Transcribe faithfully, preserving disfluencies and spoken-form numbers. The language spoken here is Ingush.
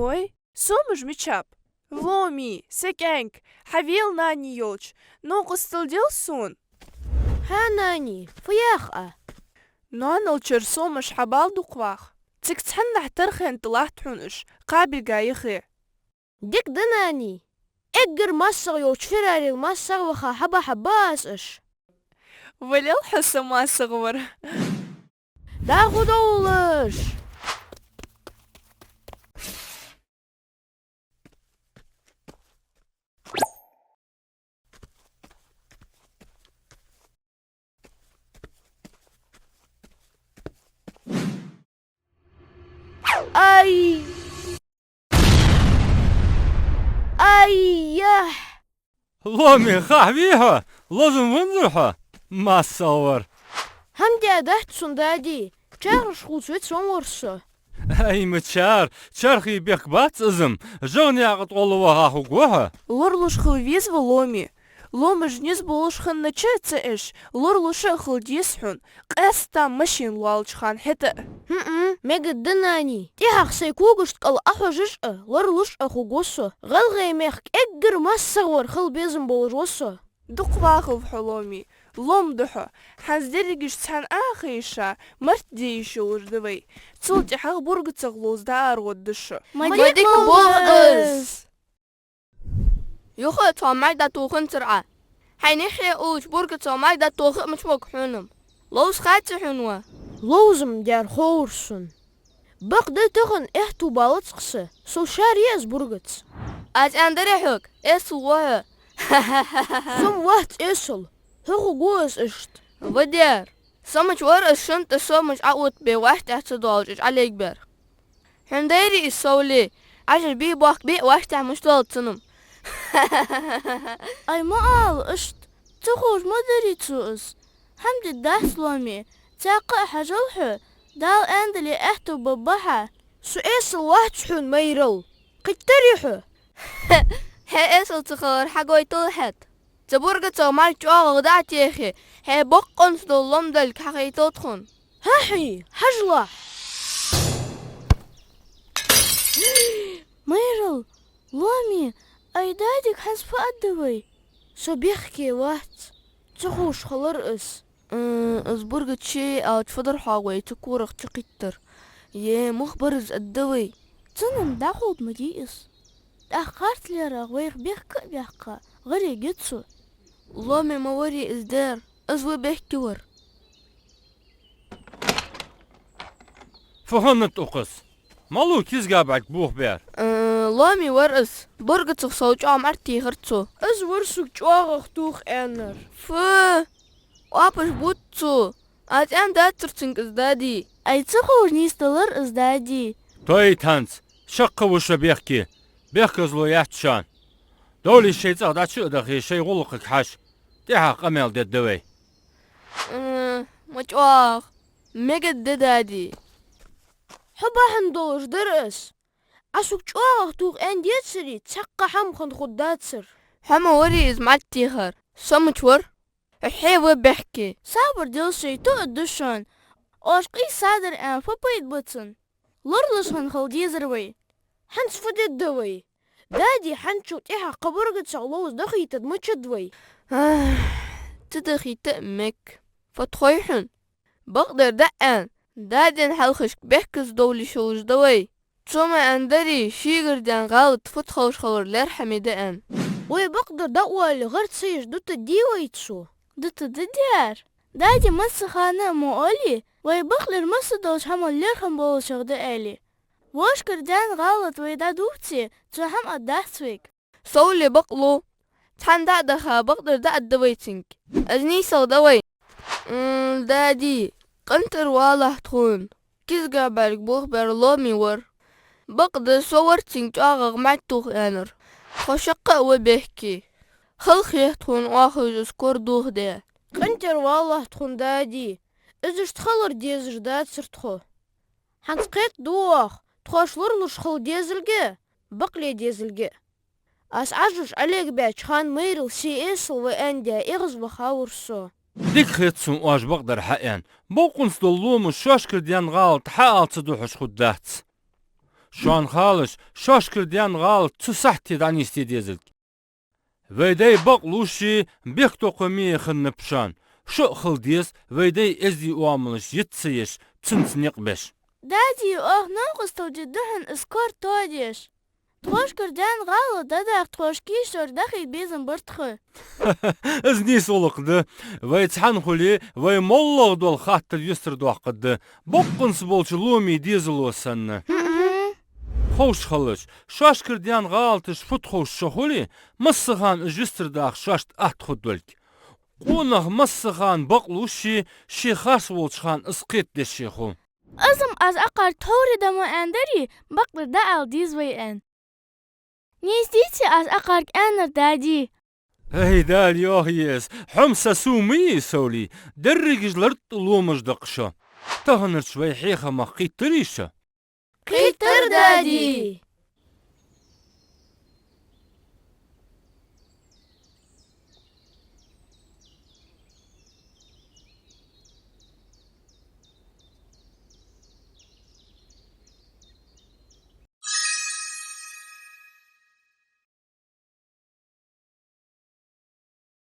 Ой, сомаш мичаб? Ломи, са кӀаьнк, хьа велнани йолча, новкъостал дел сона? ХӀа, нани, фу йоах Ӏа? Ноанал чура сомаш хьабала, дукхаваха. Цига цхьаннахьа тархен тӀа латт хьона уж, кхабилга яхе. Дика да, нани. Эггара массагӀа йолча Феррарел массагӀа ваха хьабахьа ба аз уж. Валел хьо са массагӀа вар. ДӀахо довлаш! Ай! Ай-яхь! Ломи, хьахьвий хьо? Лозам ванзар хьо? МассагӀа вар. ХӀама даьдац сона, дади. Чархаш хувца вецвенна вар со. Ай, ма чар, чархий бехк бац из-м, жагӀа наькъа тӀагӀолла ваха хургва хьо. Лоралуш хила веза ва, Ломи. Ломаш низ болаш хиннача ца Ӏеш, лоралуш а хила деза хьона. Къаьстта машен лоалача хана хӀаьта а. ХӀм-м, мегаргда, нани. ТӀехьагӀа сай когашта кӀал Ӏохьожаш а, лоралуш а хургва со. ГӀалгӀай мехка эггара массагӀа вар хила безам болаш ва со. Дукха вахалва хьо, Ломи. Лом да хьо. ХӀанз дерригаш цхьана Ӏохайша, март де йиш йолаш да вай. Цул тӀехьагӀа БургацагӀа ловза дӀааргӀоргда шо. Ма дика болх ба из! Юха а цхьа май дӀатоханзар Ӏа. Хьайна юххе уллача БургацагӀа май дӀатоха а мича мог хьона-м. Ловза хаций хьона ва? Ловза-м дар ховра сона. Бакъда тахан аьттув балац-кх са, со шаьра я из Бургац. Аз аьннадарий хьога, эсала ва хьо. Со-м вац эсала, хьо хургва из иштта. Ва дар. Со мича вар из шун тӀа сомаш Ӏооттабе вӀаштӀехьа ца доалаш уж Ӏолегабаьр? ХӀана дайрий из, Совле? Ӏажар бий бохк бий вӀаштӀехьа мишта доал цунна-м? Ай, ма ала иштта, ца ховш ма дарий цо из. ХӀама дергдац, Ломи, цхьаккха а хьажал хьо, Дала аьннадале аьттув баргба хьа. Со эсала вац хьона, Майрал. Кхийттарий хьо? Хьо эсала ца хилар хьагойтал хьаьта. Цу БургацагӀа май чӀоагӀагӀа дӀа а техе, хьай бокъонца дола лом долга хьахайтал тхона. ХӀаа-хьий, хьажалахь! Майрал, Ломи, ай дадига хӀанз фу аргда вай? Со бехке вац, ца ховш хилар из. М, из Бургац ше аьлча фу дар хьогӀ вай цу корах чукхийттар? Е, мух бар из аргда вай? Цунна-м дӀаховргда ма дий из. ТӀаккха харцлерах вайх бехк а баьккха, гӀаре гӀерт цо. Ломи ма варий из дар, из ва бехке вар. Фу хиннад укхаза? Малув кизга бӀарг бохабаьр? Э, Ломи вар из. БургацагӀа сов чӀоагӀа мӀарттехар цо. Из вар сога чӀоагӀагӀа тоха аьннар. Фу! Оапаш бувц цо. Аз аьннадацар цунга из, дади. Ай, ца ховш нийсделар из, дади. Тойт хӀанз, шаккха ва шо бехке. Бехказло яц шоана. Довлий шоай цӀагӀа дӀачу а дахе, шоай гӀулакхага хьажа. ТӀехьагӀа къамаьл дергда вай. М, ма чӀоагӀа. Мегаргда, дади. Хьо бахьан долаш дар из. Ӏа сога чӀоагӀагӀа тоха аьнна децаре, цхьаккха хӀама хинна хургдацар. Хьо ма варий из мӀарттехар, со мича вар? Хьо хье ва бехке. Сабар де, сай тоъаргда шоана, оаш къийса дар аьнна фу пайда ба цун? Лоралуш хинна хила дезар вай. ХӀанз фу дергда вай? Дади хӀанзчул тӀехьагӀа кхы БургацагӀа ловза дахийтаргда мичад вай? Ах, ца дахийта а мег. Фу тхой хьона? Бакъдар дӀааьнна, даден хьалхашка бехказа довла йиш йолаш да вай. Цо ма аьннадарий, шийгара даьнна гӀалат фуд ховш хилар лерхӀаме да аьнна. Вай бакъдар дӀаоале, гӀар ца еш дутаргдий вай цо? Дутаргда, даьра. Дади массахана а ма оалий, вай бакълер массадолча хӀамал лерхӀам болашагӀа да аьле. Вошкара даьнна гӀалат вай дӀадувце, цо хӀама аргдац вайга. Совле бакълув. Цхьана дӀа а даха, бакъдар дӀааргда вай цунга. Из нийсагӀа да вай. М, дади, къинтӀера валахь тхона. Кизга бӀарг бохабаьр Ломи вар. Бакъда со вар цунга чӀоагӀагӀа мӀарттоха аьннар. Тхо шаккха а ва бехке. Хала хет тхона оаха из корадохаде. КъинтӀера валахь тхона, дади. Из иштта хилар дезаш дацар тхо. ХӀанз кхетаду оаха, тхоаш лоралуш хила дезилга а, бакъле дезилга а. Аз Ӏажуж Ӏолегабаьча хана Майрал се эсала ва аьнна даь эгӀазваха вар со. Дика хет сона оаш бакъдар хьааьнна. Бокъонца дола ломаш шоашкара даьнна гӀалат хьаала ца духьаш хургдац. Шоана халаш, шоашкара даьнна гӀалат цу сахьте дӀанийсде дезалга. Вай дай бакълувш, бехктокхаме хиннаб шоана. Шо а хила деза, вай дай эздий оамалаш йиц ца еш, цунца никъ беш. Дади, оаха новкъостал де да хьона из кор тодеш. Тхоашкара даьнна гӀалат дӀадаха тхоашка кийчдер дахийта безам бар тха. Из нийса гӀулакх да. Вай цхьана хуле, вай моллагӀа дола хаттар юстара доаккхаргда, боккъонца болча ломе дезало санна. Ховш хилалаш, шоашкара даьнна гӀалаташ фуд ховш шо хуле, массахана уж юстара даха шоашта атта хургдолга. Къонах массахана бакълувш, ше харц волча хана из кхетадеш хул. Из-м аз акхарга тхьовра да ма аьннадарий, бакъдар дӀаала деза вай аьнна. Нийса деций аз акхарга аьннар, дади? Ай, Дала йоахае из, хьо-м са сов ма йий совлий, дерригаш лартӀа ломаш да-кх шо. Таханарча вай хьехамах кхийттарий шо? Кхийттар, дади.